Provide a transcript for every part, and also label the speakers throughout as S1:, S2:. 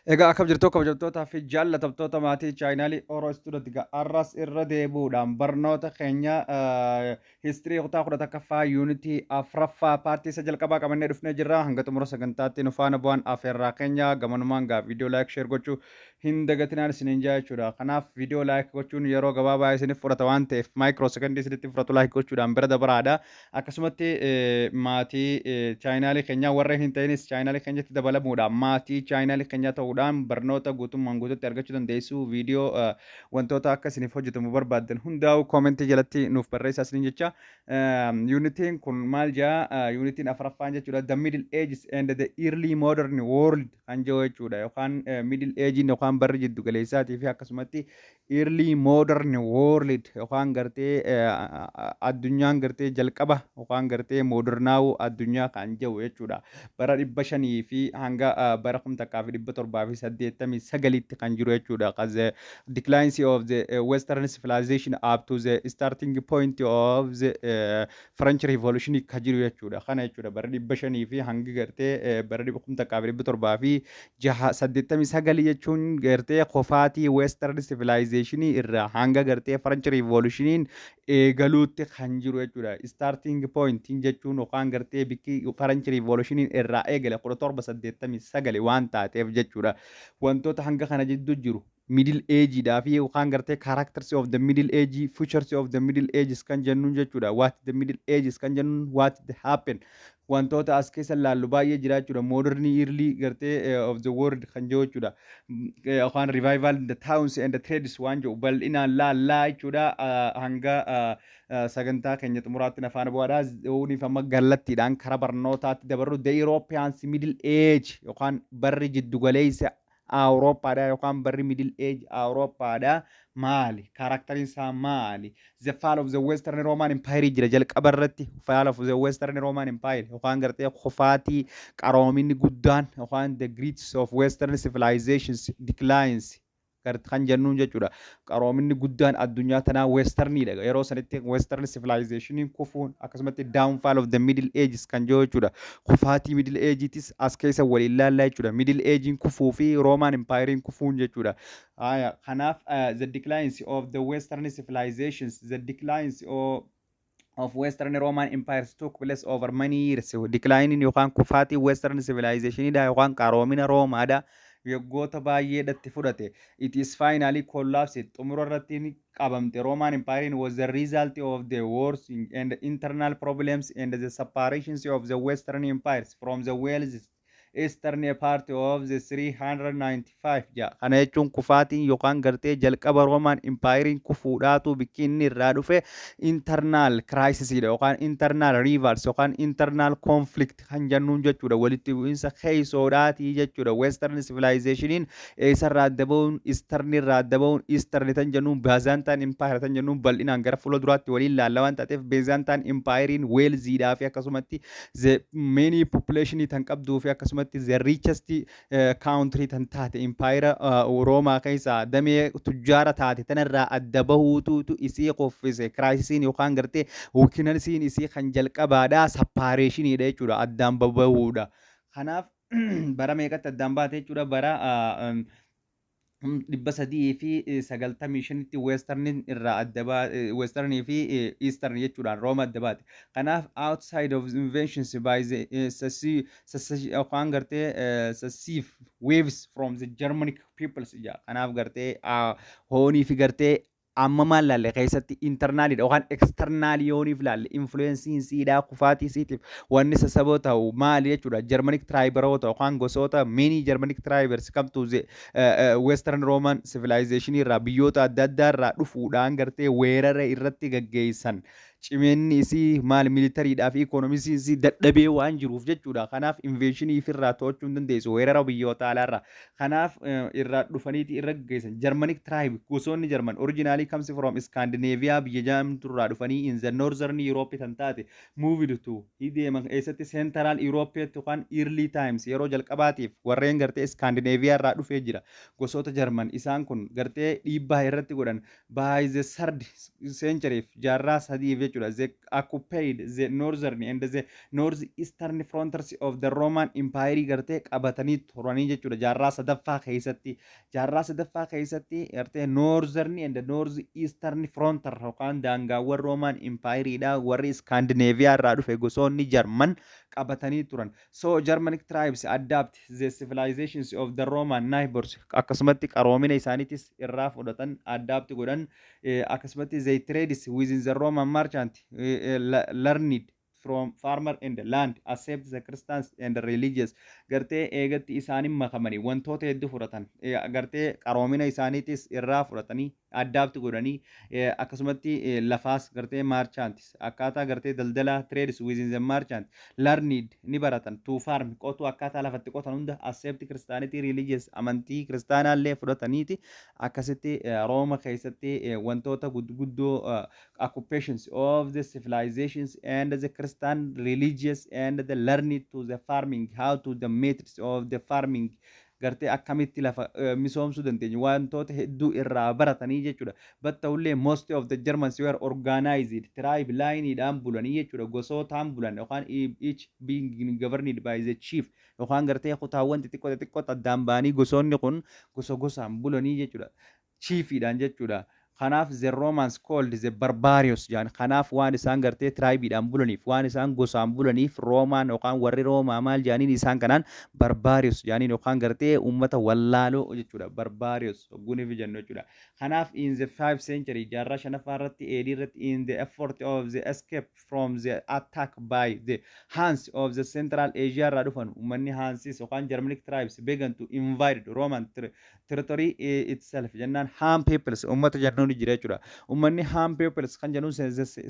S1: Egaa akkam jirtu, kabajamtootaa fi jaallatamtoota maatii chaanaalii Oro Student? Har'as irra deebi'uudhaan barnoota keenya history kutaa 11ffaa, yuunitii afuraffaa, paartii isa jalqabaa qabannee dhufnee jirra. Hanga xumura sagantaatti nu faana bu'aan afeerraa keenya. Gamanumaan gaa viidiyoo like, share gochuu hin dagatinaan isiniin jaa jechuudha. Kanaaf viidiyoo like gochuun yeroo gabaabaa isiniif fudhata waan ta'eef, micro sekondii isinitti fudhatu, like gochuudhaan bira dabaraadha. Akkasumatti maatii chaanaalii keenyaa warreen hin ta'inis chaanaalii keenyatti dabalamuudhaan, maatii chaanaalii keenyaa ta'uudhaan barnoota guutummaan guututti argachuu dandeessu. Viidiyoo wantoota akka isiniif hojjetamu barbaaddan hundaa'u koomentii jalatti nuuf barreessaa isiniin jecha. Yuunitiin kun maal jaa? Yuunitiin afuraffaan jechuudha. The Middle Ages and the Early Modern World kan jiru jechuudha. Yookaan Middle Agein yookaan barri jiddu galeessaatii fi akkasumatti Early Modern World yookaan gartee addunyaan gartee jalqaba yookaan gartee modernaa'uu addunyaa kan jiru jechuudha. Bara 500 fi hanga bara 1789tti kan jiru jechuudha. The decline of the Western civilization up to the starting point of the French Revolution kan jiru jechuudha. Kana jechuudha, bara 500 fi hanga gartee bara 1789 jechuun gartee kofaatii Western civilization irraa hanga gartee French Revolutioniin eegaluutti kan jiru jechuudha. Starting point jechuun yookaan gartee bikki French Revolutioniin irraa eegale 1789 waan taateef jechuudha. Wantoota hanga kana jidduu jiru Middle Ageidhaa fi yookaan gartee characters of the Middle Age, features of the Middle Ages kan jennuun jechuudha. What the Middle Ages kan jennuun, what the happen, wantoota as keessa laallu baay'ee jira jechuudha. Modern early gartee of the world kan jiru jechuudha. Yookaan revival in the towns and the trades waan jiru bal'inaan laallaa jechuudha. Hanga sagantaa keenya xumuraatti afaan bu'aadha. Uniif amma gallattiidhaan karaa barnootaatti dabarru, the Europeans Middle Age yookaan barri jiddugaleessa Awurooppaadha yookaan barri Middle Age Awurooppaadha maali? Characteriin isaa maali? The fall of the Western Roman Empire jira jalqaba irratti. Fall of the Western Roman Empire yookaan gartee kufaatii qaroominni guddaan yookaan the greats of Western civilizations declines kan jennuun jechuudha. Qaroominni guddaan addunyaa tanaa Westerniidha. Yeroo sanitti Western civilizationiin kufuun, akkasumatti downfall of the Middle Ages kan jiru jechuudha. Kufaatii Middle Ageetis as keessa waliin ilaallaa jechuudha. Middle Agein kufuu fi Roman Empirein kufuun jechuudha. Kanaaf the declines of the Western civilizations, the declines of Western Roman empires took place over many years. Declining yookaan kufaatii Western civilizationidha yookaan qaroomina Roomaadha. Waggoota baay'eedhatti fudhate. It is finally collapsed. Xumura irratti ni qabamte. Roman Empire was the result of the wars and internal problems and the separations of the Western empires from the wealthy eastern part of the 395 ja. Kana jechuun kufaatiin yookaan gartee jalqaba Roman Empire kufuudhaatu bikki inni irraa dhufe internal crisis dha yookaan internal rivals yookaan internal conflict kan jennuun jechuudha. Walitti bu'iinsa keessoodhaatii jechuudha. Western civilizationiin eessarraa adda ba'uun, Eastern irraa adda ba'uun, Eastern tan jennuun Byzantine Empire tan jennuun bal'inaan gara fuula duraatti waliin laalla waan taateef, Byzantine Empirein wealthiidhaa fi akkasumatti the many population tan qabduu fi akkasumatti the richest country tan taate, empire Roomaa keessaa damee tujjaara taate tanarraa adda bahuutuutu isii qoffise. Crisisiin yookaan gartee weaknessiin isii kan jalqabaadha separationiidha jechuudha, addaan babahuudha. Kanaaf bara meeqatti addaan baate jechuudha? Bara 395tti Westerniin irraa adda baate, Westernii fi Eastern jechuudhaan Rooma adda baate. Kanaaf outside of invasions by the yookaan gartee successive waves from the Germanic peoples ija. Kanaaf gartee hoonii fi gartee amma maal laalle keessatti, internalidha yookaan externalii yooniif laalle, influenceiin siidhaa kufaatii siitiif wanni sassaboo ta'u maali jechuudha? Germanic triberoota yookaan gosoota, many Germanic tribes come to the Western Roman civilization irraa, biyyoota adda addaa irraa dhufuudhaan gartee weerara irratti gaggeessan. Cimeenni isii maal, militarydhaa fi economysiin isii dadhabee waan jiruuf jechuudha. Kanaaf invasionii ifirraa to'achuu hin dandeessu weerara biyyoota alaarraa. Kanaaf irraa dhufaniiti irra gaggeessan. Germanic tribe, gosoonni German originally comes from Scandinavia biyya jedhamtu irraa dhufanii in the Northern Europe kan taate, moved to deeman eessatti? Central Europe yookaan early times, yeroo jalqabaatiif warreen gartee Scandinavia irraa dhufee jira. Gosoota German isaan kun gartee dhiibbaa irratti godhan by the third century, jaarraa sadiif jechuudha. jechuudha. They occupied the northern and the north eastern frontiers of the Roman Empire gartee qabatanii turanii jechuudha. Jaarraa sadaffaa keessatti gartee northern and the north eastern frontier yookaan daangaawwan Roman Empire dha warri Scandinavia irraa dhufe gosoonni Jarman qabatanii turan. So Germanic tribes adapt the civilizations of the Roman neighbors, akkasumatti qaroomina isaaniitis irraa fudhatan, adapt godhan. Akkasumatti they trades within the Roman merchant, learned from farmer and land, accept the Christians and the religious. Gartee eegatti isaanin makamanii wantoota hedduu fudhatan, gartee qaroomina isaaniitis irraa fudhatanii adapt godhanii, akkasumatti lafaas gartee merchants akkaataa gartee daldala, trades within the merchant, learned ni baratan, to farm qotuu, akkaataa lafatti qotan hunda, accept Christianity religious, amantii kiristaanaallee fudhataniiti. Akkasitti Rooma keessatti wantoota gurguddoo occupations of the civilizations and the Christian religious and the learning to the farming, how to the methods of the farming, gartee akkamitti lafa misoomsuu dandeenya wantoota hedduu irraa baratanii jechuudha. But ta'ullee most of the Germans were organized tribe lineidhaan bulanii jechuudha. Gosootaan bulan yookaan each being governed by the chief yookaan gartee kutaawwan xixiqqoo xixiqqoo addaan ba'anii gosoonni kun gosa gosaan bulanii jechuudha. Chiefiidhaan jechuudha. Kanaaf the Romans called the barbarians jedhan. Kanaaf waan isaan gartee tribeiidhaan bulaniif, waan isaan gosaan bulaniif, Roomaan yookaan warri Roomaa maal jedhaniin isaan kanaan? Barbarians jedhaniin yookaan gartee uummata wallaaloo jechuudha. Barbarians hogguuniif jennu jechuudha. Kanaaf in the 5th century, jaarraa shanaffaa irratti, AD irratti, in the effort of the escape from the attack by the Huns of the Central Asia irraa dhufan, uummanni Hunsis yookaan Germanic tribes began to invade Roman territory itself jennaan Hun peoples uummata jennuun jira jechuudha. Uummanni Hun peoples kan jennuun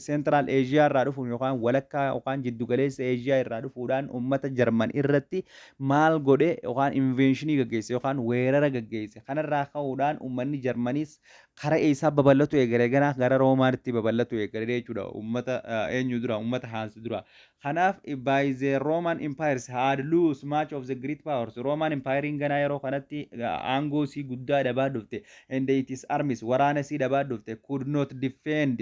S1: Central Asia irraa dhufuun yookaan walakkaa yookaan jiddugaleessa Asia irraa dhufuudhaan uummata Jarman irratti maal godhe? Yookaan invasionii gaggeesse yookaan weerara gaggeesse. Kanarraa ka'uudhaan uummanni Jarmaniis kara eessaa babal'atu eegale? Gara Roomaatti babal'atu eegale jechuudha. Uummata eenyu dura? Uummata Huns dura. Kanaaf by the Roman empires had lose much of the great powers. Roman Empire ganaa yeroo kanatti aangoo isii guddaa dhabaa dhufte and its armies, waraana isii dhabaa dhufte, could not defend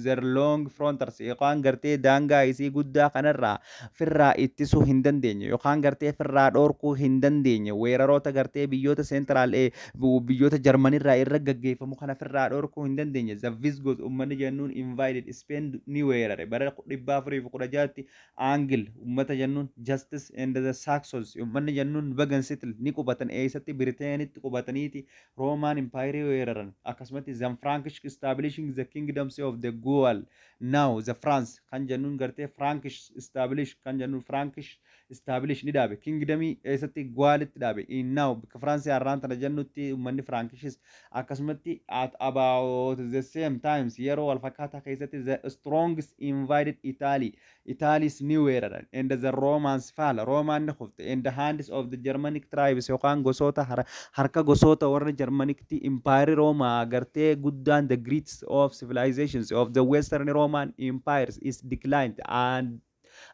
S1: their long frontiers yookaan gartee daangaa isii guddaa kanarraa firraa ittisuu hin dandeenye yookaan gartee firraa dhorkuu hin dandeenye. Weeraroota gartee biyyoota Central biyyoota Jarmanirraa irra gaggeeffamu kana firraa dhorkuu hin dandeenye. The Visigoth uummanni jennuun invaded Spain, ni weerare bara 416tti. Angle uummata jennuun, Jutes and the Saxons uummanni jennuun began settle, ni qubatan. Eessatti? Biriteenitti qubataniiti Roman Empire weeraran. Akkasumatti the Frankish establishing the kingdoms of the Gaul, now the France kan jennuun, gartee Frankish establish kan jennuun, Frankish establish ni dhaabe kingdomii. Eessatti? Gaulitti dhaabe, in now bakka France har'aan tana jennutti uummanni Frankishis. Akkasumatti at about the same times, yeroo wal fakkaataa keessatti, the strongest invaded Italy, Italy's ni weeraran, and the Romans fall, Roman ni kufte, in the hands of the Germanic tribes yookaan gosoota harka gosoota warra Germanicti empire Roma gartee guddaan, the greats of civilizations of the Western Roman empires is declined and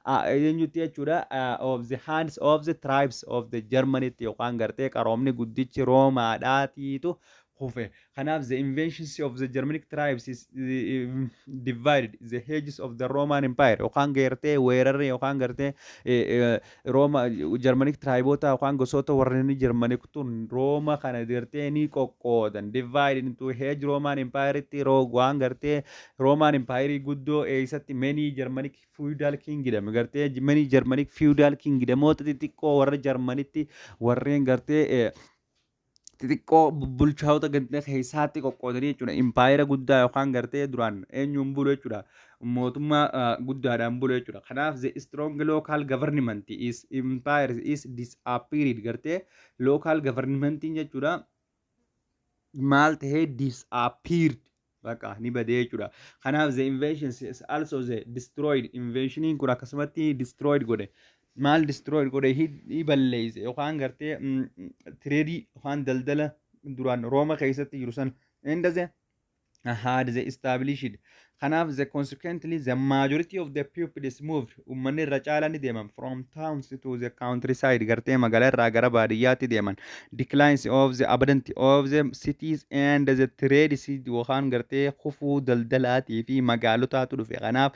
S1: eenyutti jechuudha? Of the hands of the tribes of the Germanitti yookaan gartee qaroomni guddichi Roomaadhaatiitu kufe. Kanaaf the invasions of the Germanic tribes is divided the hedges of the Roman Empire yookaan gartee weerarri yookaan gartee Rooma Germanic tribeota yookaan gosoota warreen Germanic tun Rooma kana gartee ni qoqqoodan, divided into hedge Roman Empire itti waan gartee Roman Empire guddoo eessatti many Germanic feudal kingdom, gartee many Germanic feudal kingdomoota xixiqqoo warra Germanitti warreen gartee xixiqqoo bulchaawota ganda keessaatti qoqqoodanii jechuudha. Impaayera guddaa yookaan gartee duraan eenyuun bulu jechuudha? Mootummaa guddaadhaan bulu jechuudha. Kanaaf the strong local government is empire is disappeared, gartee local governmentiin jechuudha. Maal tahee? Disappeared, bakka ni badee jechuudha. Kanaaf the invasions is also the destroyed, invasioniin kun akkasumatti destroyed godhe. Maal destroyed godhe? Ni balleeyse yookaan gartee tradeii yookaan daldala duraan Rooma keessatti jiru san and the had the established. Kanaaf the consequently the majority of the people is moved, uummanni irra caalaa ni deeman, from towns to the countryside, gartee magaalaa irraa gara baadiyyaatti deeman. Declines of the abundant of the cities and the trade yookaan gartee kufuu daldalaatii fi magaalotaatu dhufe. Kanaaf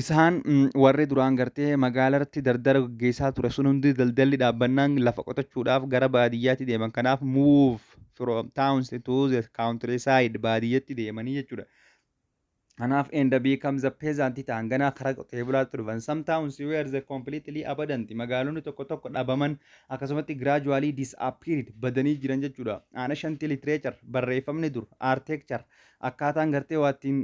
S1: isaan warri duraan gartee magaalaa irratti daldala gaggeessaa ture sun hundi daldalli dhaabbannaan lafa qotachuudhaaf gara baadiyyaatti deeman. Kanaaf move from towns to the countryside, baadiyyatti deemanii jechuudha. Kanaaf and becomes a peasant ta'an, ganaa karaa qotee bulaatti dhufan. Some towns were the completely abandoned. Magaalonni tokko tokko dhabaman, akkasumatti gradually disappeared, badanii jiran jechuudha. Ancient literature, barreeffamni dur, architecture, akkaataan gartee waa ittiin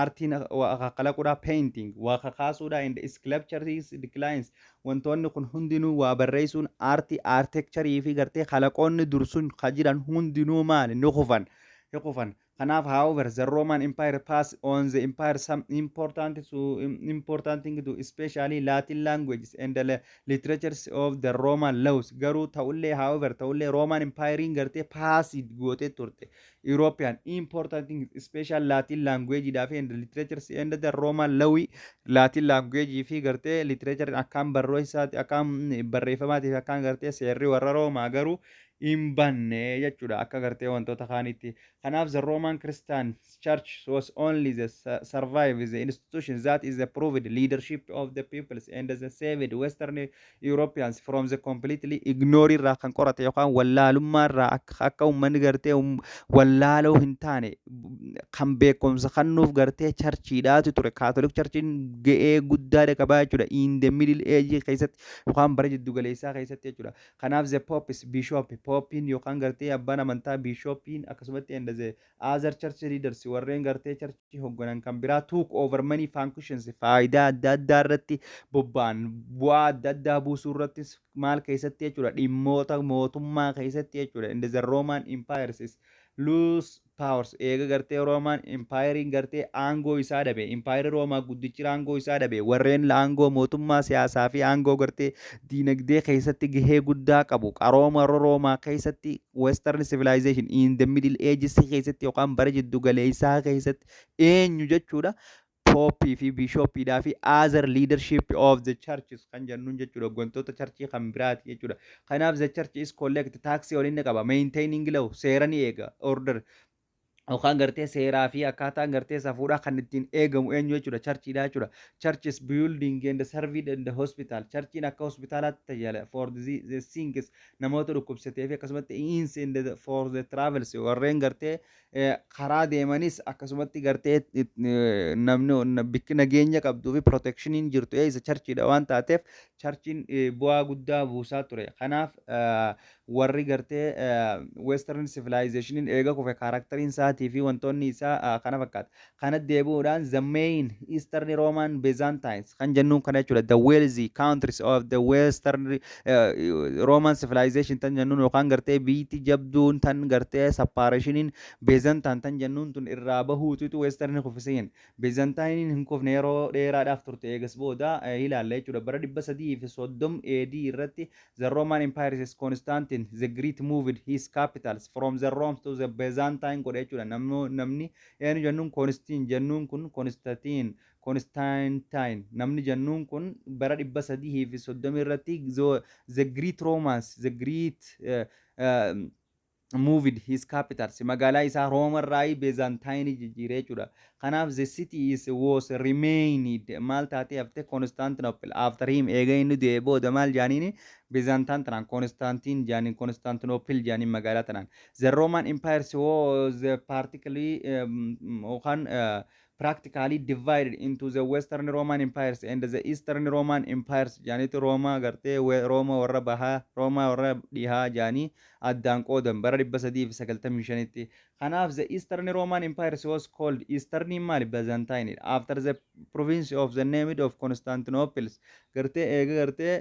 S1: aartiin waa kalaquudha, painting, waa kakaasuudha, and sculptures declines. Wantoonni kun hundinuu, waa barreessuun, aartii, architecture fi gartee kalaqoonni dur sun ka jiran hundinuu maali, ni kufan, ni kufan. Kanaaf however the Roman Empire passed on the empire some important thing to, especially Latin languages and the literatures of the Roman laws. Garuu ta'ullee, however, ta'ullee Roman Empire gartee pass gootee turte European important thing, special Latin language dhaa fi and literatures and the Roman law. Latin language fi gartee literature akkaan barreessaati, akkaan barreeffamaatii fi akkaan gartee seerri warra Roomaa garuu hin banne jechuudha akka gartee wantoota kaanitti. Kanaaf the Roman Christian Church was only the survive the institution that is the proved leadership of the peoples and the saved Western Europeans from the completely ignore irraa kan qorate yookaan wallaalummaa irraa akka uummanni gartee wallaaloo hin taane kan beekumsa kennuuf gartee churchiidhaatu ture. Catholic Churchiin ga'ee guddaa qabaa jechuudha in the Middle Age keessatti yookaan bara jiddu galeessaa keessatti jechuudha. Kanaaf the popes, bishop, popiin yookaan gartee abbaan amantaa bishopiin, akkasumatti and the other church leaders, warreen gartee churchii hoogganan kan biraa, took over many functions, faayidaa adda addaa irratti bobba'an, bu'aa adda addaa buusuu irrattis maal keessatti jechuudha, dhimmoota mootummaa keessatti jechuudha. And the Roman Empires is lose powers. Eega gartee Roman Empire gartee aangoo isaa dhabe, Empire Roomaa guddichi aangoo isaa dhabe, warreen aangoo mootummaa, siyaasaa fi aangoo gartee diinagdee keessatti gahee guddaa qabu qarooma Roomaa keessatti, Western civilization in the Middle Ages keessatti yookaan bara jiddu galeessaa keessatti eenyu jechuudha? Popii fi bishopiidhaa fi other leadership of the churches kan jennuun jechuudha, hooggantoota churchii kan biraati jechuudha. Kanaaf the church is collect tax waliin ni qaba, maintaining law, seera ni eega, order yookaan gartee seeraa fi akkaataan gartee safuudhaa kan ittiin eegamu eenyu jechuudha? Churchiidha jechuudha. Churches building and serving and the hospital. Churchiin akka hospitaalaatti tajaajila for the sick, namoota dhukkubsatee, fi akkasumatti inns and for the travels, warreen gartee karaa deemanis, akkasumatti gartee namni bikki nageenya qabduu fi protectioniin jirtu eessa? Churchiidha waan taateef churchiin bu'aa guddaa buusaa ture. Kanaaf warri gartee Western civilizationiin eega kufe characteriin isaatii fi wantoonni isaa kana fakkaata. Kana deebi'uudhaan the main Eastern Roman Byzantines kan jennuun kana jechuudha. The wealthy countries of the Western Roman civilization tan jennuun yookaan gartee biitti jabduun tan gartee separationiin Byzantine tan jennuun tun irraa bahuututu Western kufiseen. Byzantine hin kufne, yeroo dheeraadhaaf turte. Eegas booda ilaalla jechuudha. Bara 330 AD irratti the Roman Empire is Constantine the Great moved his capitals from the Rome to the Byzantine godhe jechuudha. Namni eenyu jennuun, Constantine jennuun kun, Constantine namni jennuun kun bara 330 irratti the Great Romans, the Great moved his capitals, magaalaa isaa Rooma irraa Byzantine jijjiiree jechuudha. Kanaaf the city is was remained, maal taatee hafte? Constantinople after him. Eega inni du'ee booda maal jaaniini Byzantine tanaan? Constantine jaaniin, Constantinople jaaniin magaalaa tanaan. The Roman Empire was particularly yookaan practically divided into the Western Roman Empires and the Eastern Roman Empires jaaniitu Roomaa gartee Rooma warra bahaa, Roomaa warra dhihaa jaanii addaan qoodan bara 395tti. Kanaaf the Eastern Roman Empires was called Eastern maali? Byzantine, after the province of the name of Constantinople, gartee eega gartee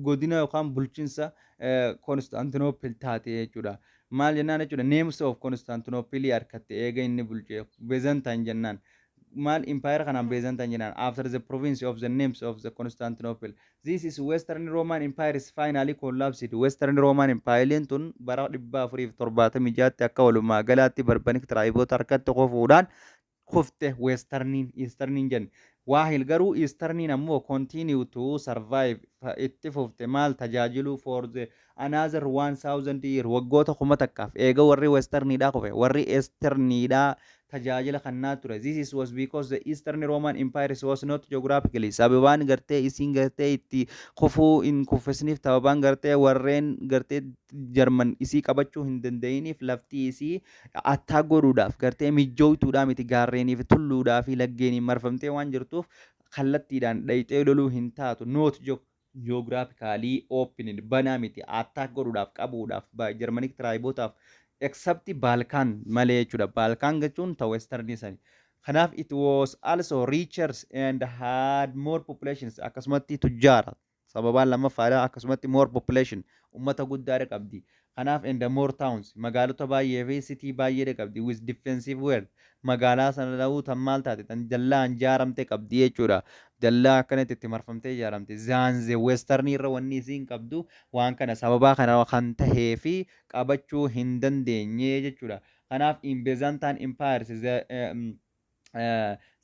S1: godina yookaan bulchiinsa Constantinople taate jechuudha. Maal jennaan jechuudha? Names of Constantinople harkatte eega inni bulche Byzantine jennaan. Maal empire kanaan Byzantine jennaan after the province of the names of the Constantinople. This is Western Roman Empire is finally collapsed. Western Roman Empire tun bara 476tti akka walumaa galaatti barbaric tribeoota harkatti qofuudhaan Kufte Westerniin, Easterniin jenne. While garuu Easterniin ammoo continue to survive, itti fufte maal tajaajiluu, for the another 1000 year, waggoota 1000f eega warri Westerniidhaa kufe warri Easterniidhaa tajaajila kannaa ture. This is was because the Eastern Roman Empire was not geographically, sababaan gartee isiin gartee itti kufuu hin kuffisniif, sababaan gartee warreen gartee Jarman isii qabachuu hin danda'iniif, lafti isii attaa godhuudhaaf gartee mijjooytuudhaa miti. Gaarreenii fi tulluudhaa fi laggeeniin marfamtee waan jirtuuf kallattiidhaan dhayxee loluu hin taatu. Not geographically open, banaa miti attack godhuudhaaf, qabuudhaaf Germanic tribootaaf, except Balkan malee jechuudha. Balkan jechuun ta Western sani. Kanaaf it was also richer and had more populations, akkasumatti tujjaara. Sababaan lammaffaadha, akkasumatti more population, ummata guddaadha qabdi. Kanaaf and more towns, magaalota baay'ee fi city baay'eedha qabdi, with defensive wall, magaalaa sana dha'uu tan maal taate tan dallaan ijaaramte qabdi jechuudha. Dallaa akkanatti itti marfamtee ijaaramte. Than the Western irra wanni isiin qabdu waan kana, sababaa kana kan tahee fi qabachuu hin dandeenye jechuudha. Kanaaf in Byzantine Empires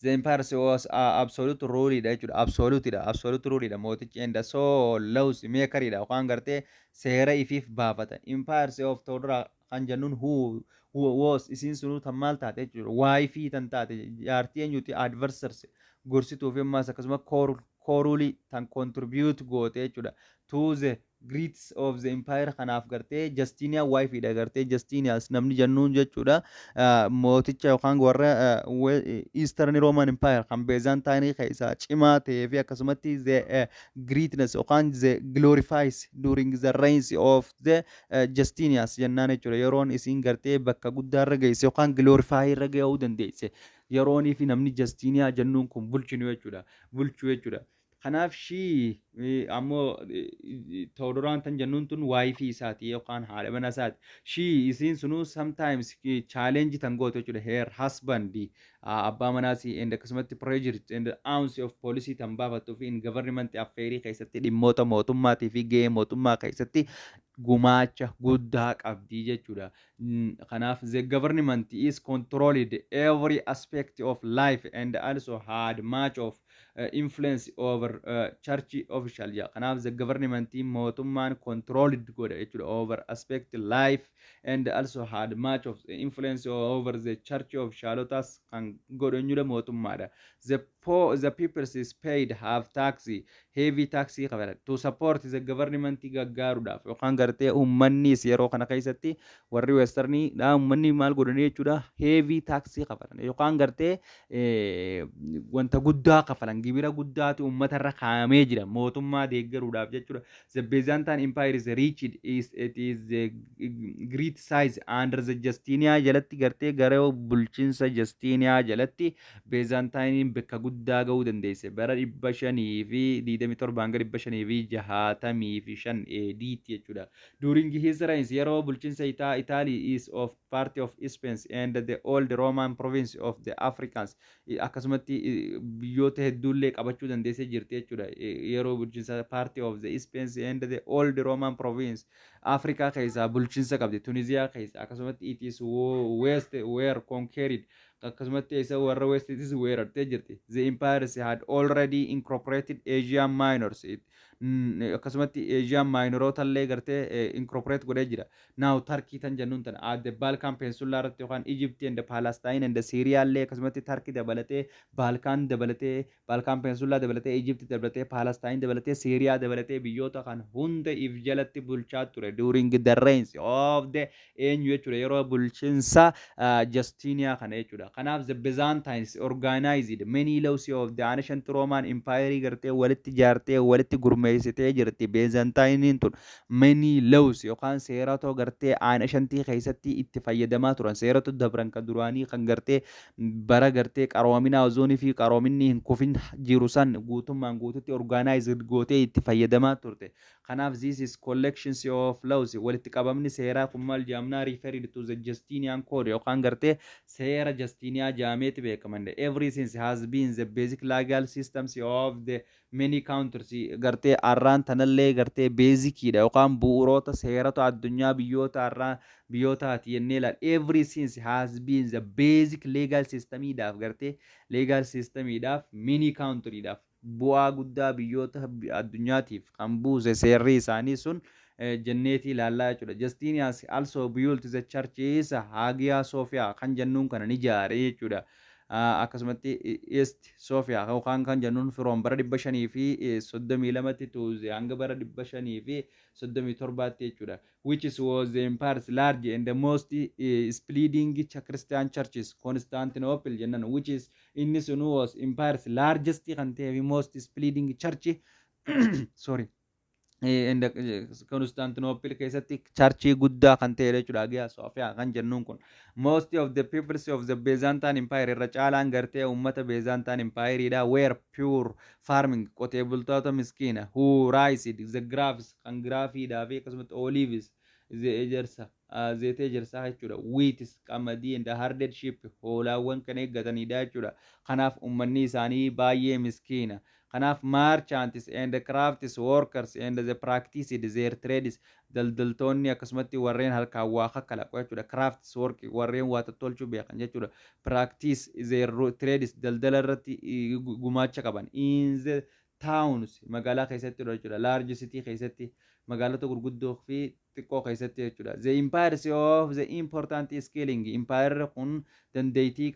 S1: the empire was absolute rule dha jechuudha. Absolute dha. Absolute rule dha. Mootichi and so laws maker dha. Yookaan gartee seera ifiif baafata. Empires of Theodora kan jennuun who was, isiin sunuu tan maal taate jechuudha. Wifeii tan taate, jaartii eenyuti, advisors, gorsituu fi ammaas akkasuma courulii tan contribute goote jechuudha. To the greats of the empire. Kanaaf gartee Justinian wifeidha, gartee Justinians namni jennuun jechuudha. Mooticha yookaan warra Eastern Roman Empire kan Byzantine keessaa cimaa ta'ee fi akkasumatti the greatness yookaan the glorifies during the reigns of the Justinians jennaan jechuudha. Yeroon isiin gartee bakka guddaa irra geesse yookaan glorify irra gahuu dandeesse yeroonii fi namni Justinian jennuun kun bulchinu jechuudha, bulchuu jechuudha. Kanaaf she ammoo Teodoraan tan jennuun tun wifeii isaati yookaan haadha mana isaati. She, isiin sunuu, sometimes challenge tan gootu jechuudha. Her husband, abbaa manaasi, and akkasumatti pressure and ounce of policy tan baafattuu fi in government affairii keessatti, dhimmoota mootummaatii fi gahee mootummaa keessatti gumaacha guddaa qabdi jechuudha. Kanaaf the government is controlled every aspect of life and also had much of influence over church official jedha. Kanaaf the government, mootummaan, controlled godha jechuudha over aspect life and also had much of influence over the church officialotas kan godhu eenyudha? Mootummaadha. The poor, the people is paid have tax, heavy tax qabata to support the government gaggaaruudhaaf yookaan gartee uummannis yeroo kana keessatti warri Westernii dha uummanni maal godhanii jechuudha, heavy tax kaffalan yookaan gartee wanta guddaa kafalan, gibira guddaatu uummata irra kaa'amee jira mootummaa deeggaruudhaaf jechuudha. The Byzantine Empire is reached is it is the great size under the Justinian jalatti, gartee gara bulchiinsa Justinian jalatti Byzantine bakka guddaa gahuu dandeesse bara 527 hanga 565 AD jechuudha. During his reign, yeroo bulchiinsa isaa, Italy is of part of Spain and the old Roman province of the Africans, akkasumatti biyyoota hedduullee qabachuu dandeessee jirti jechuudha. Yeroo bulchiinsa part of the Spain and the old Roman province Afrikaa keessaa bulchiinsa qabdi. Tunisiyaa keessa akkasumatti it is west were conquered, akkasumatti isa warra Westitis weerartee jirti. The empires had already incorporated Asian Minors, akkasumatti Asian Minoroota illee gartee incorporate godhee jira. Now Turkey tan jennuun tana at the Balkan Peninsula irratti yookaan Egypt and Palestine and Syria illee, akkasumatti Turkey dabalatee, Balkan dabalatee, Balkan Peninsula dabalatee, Egypt dabalatee, Palestine dabalatee, Syria dabalatee biyyoota kan hunda if jalatti bulchaa ture during the reigns of the eenyu jechuudha, yeroo bulchiinsa Justinian kana jechuudha. Kanaaf the Byzantines organized many laws of the ancient Roman Empire, gartee walitti ijaartee walitti gurmeessitee jirti. Byzantiniin tun many laws yookaan seerota gartee ancientii keessatti itti fayyadamaa turan, seerota dabran kan duraanii kan gartee bara gartee qaroominaa ozoonii fi qaroominni hin kufin jiru san guutummaan guututti organized gootee itti fayyadamaa turte. Kanaaf this is collections of laws, walitti qabamni seeraa kun maal jedhamna? Referred to the Justinian Code yookaan gartee seera Justinian jedhameeti beekaman. Ever since has been the basic legal systems of the many countries. Gartee arraan tanallee gartee basiciidha yookaan bu'uuroota seerota addunyaa biyyoota arraa biyyootaati jennee ilaal. Ever since has been the basic legal systemiidhaaf, gartee legal systemiidhaaf, many countryidhaaf bu'aa guddaa biyyoota addunyaatiif kan buuse seerri isaanii sun jenneetii ilaallaa jechuudha. Justinian also built the churches, Hagia Sophia kan jennuun kana ni ijaare jechuudha. Akkasumatti East Sophia yookaan kan jennuun from bara 532tti to hanga bara 537tti jechuudha. Which is was the empire's large and the most splendid Christian churches, Constantinople jennan, which is inni sun was empire's largest kan ta'e fi most splendid church, sorry, Constantinople keessatti churchii guddaa kan ta'e jechuudha. Hagia Sophia kan jennuun kun. Most of the peoples of the Byzantine Empire, irra caalaan gartee uummata Byzantine Empire were poor farming, qotee bultoota miskiina, who raised the grapes, kan grapeiidhaa fi akkasumatti olives, ejersa, zeeta ejersaa jechuudha. Wheats, qamadii, and herded sheep, hoolaawwan kan eeggatanidha jechuudha. Kanaaf uummanni isaanii baay'ee miskiina. Kanaaf merchants and crafts workers and the practiced their trades, daldaltoonni akkasumatti warreen harkaan waa kakkalaqu jechuudha. Crafts work, warreen waa tottolchuu beekan jechuudha. Practice their trades, daldala irratti gumaacha qaban. In the towns, magaalaa keessatti jechuudha. Large city keessatti, magaalota gurguddoo fi xiqqoo keessatti jechuudha. The empires of the important scaling, empire kun dandeettii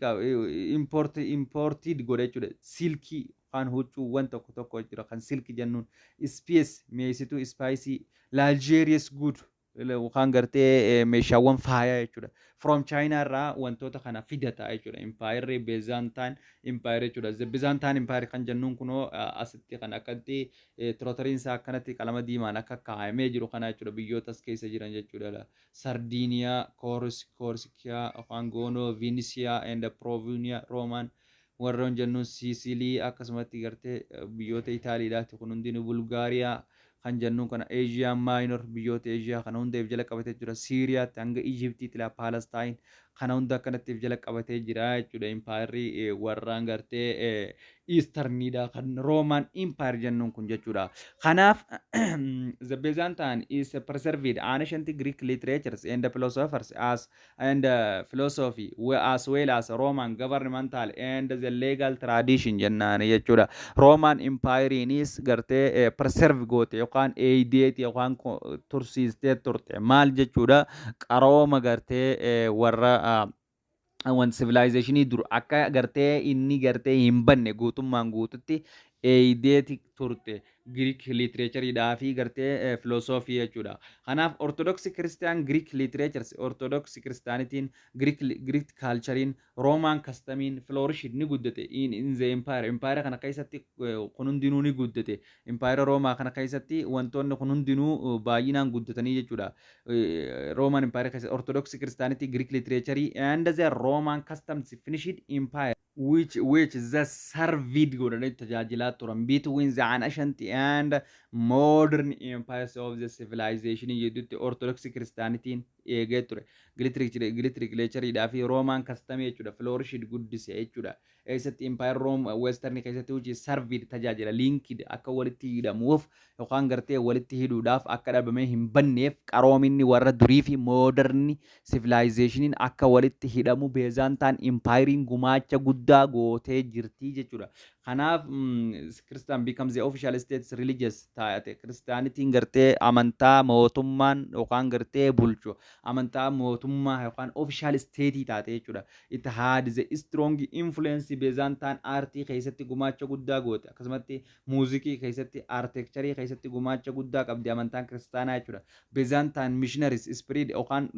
S1: import imported godha jechuudha. Silkii kan huccuuwwan tokko tokko jechuudha, kan silk jennuun, spice, meesituu, spice, luxurious good yookaan gartee meeshaawwan faayaa jechuudha. From China irraa wantoota kana fidata jechuudha. Empire Byzantine Empire jechuudha. The Byzantine Empire kan jennuun kunoo asitti kan akkatti territoryiin isaa akkanatti qalama diimaan akka kaa'amee jiru kana jechuudha. Biyyoota as keessa jiran jechuudha. Sardiiniyaa, Koorsikiyaa, afaan Goonoo, Viinisiyaa and Provinia, Roomaan warroon jennuun, Siisilii, akkasumatti gartee biyyoota Itaaliidhaati kun hundinuu, Bulgaariyaa kan jennuun kana, Eeshiyaa Minor, biyyoota Eeshiyaa kana hunda jala qabatee jira. Siiriyaatti hanga Ijiptiitti, Paalestaan kana hunda akkanatti jala qabatee jira jechuudha. Empirerri warraan gartee Easterniidha kan Roman Empire jennuun kun jechuudha. Kanaaf the Byzantine is preserved ancient Greek literatures and philosophers as and philosophy as well as Roman governmental and the legal tradition jennaan jechuudha. Roman Empire-inis gartee preserve goote yookaan eeydeeti yookaan tursiistee turte maal jechuudha? Qarooma gartee warra wan civilizationii dur akka gartee inni gartee hin banne guutummaan guututti eeydeeti turte, Greek literatureidhaa fi gartee philosophy jechuudha. Kanaaf Orthodox Christian Greek literatures, Orthodox Christianitiin, Greek culturein, Roman customiin flourish, ni guddate in the empire. Empire kana keessatti kun hundinuu ni guddate. Empire Roomaa kana keessatti wantoonni kun hundinuu baay'inaan guddatanii jechuudha. Roman Empire keessatti Orthodox Christianity, Greek literature and the Roman customs finished empire which the served godhanii tajaajilaa turan between the ancient and modern empires of the civilization jedhutti Orthodox Christianitiin eegee ture. Greek literatureidhaa fi Roman custom jechuudha. Flourished, guddise jechuudha. Eessatti? Empire Rome Western keessatti hojii served, tajaajila, linked, akka walitti hidhamuuf yookaan gartee walitti hidhuudhaaf, akka dhabamee hin banneef, qaroominni warra durii fi modern civilizationiin akka walitti hidhamu Byzantine Empirein gumaacha guddaa gootee jirti jechuudha. Kanaaf Christian becomes the official state's religious taate. Kiristaanitiin gartee amantaa mootummaan yookaan gartee bulchu, amantaa mootummaa yookaan official state taate jechuudha. It had the strong influence Byzantine artii keessatti gumaacha guddaa goote, akkasumatti muuziqii keessatti, architecture keessatti gumaacha guddaa qabdi amantaan kiristaanaa jechuudha. Byzantine missionaries spread yookaan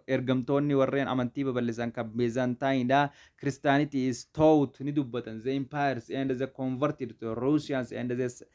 S1: ergamtoonni warreen amantii babal'isan kan Byzantineidha. Christianity is taught, ni dubbatan, the empires and the converted to Russians and the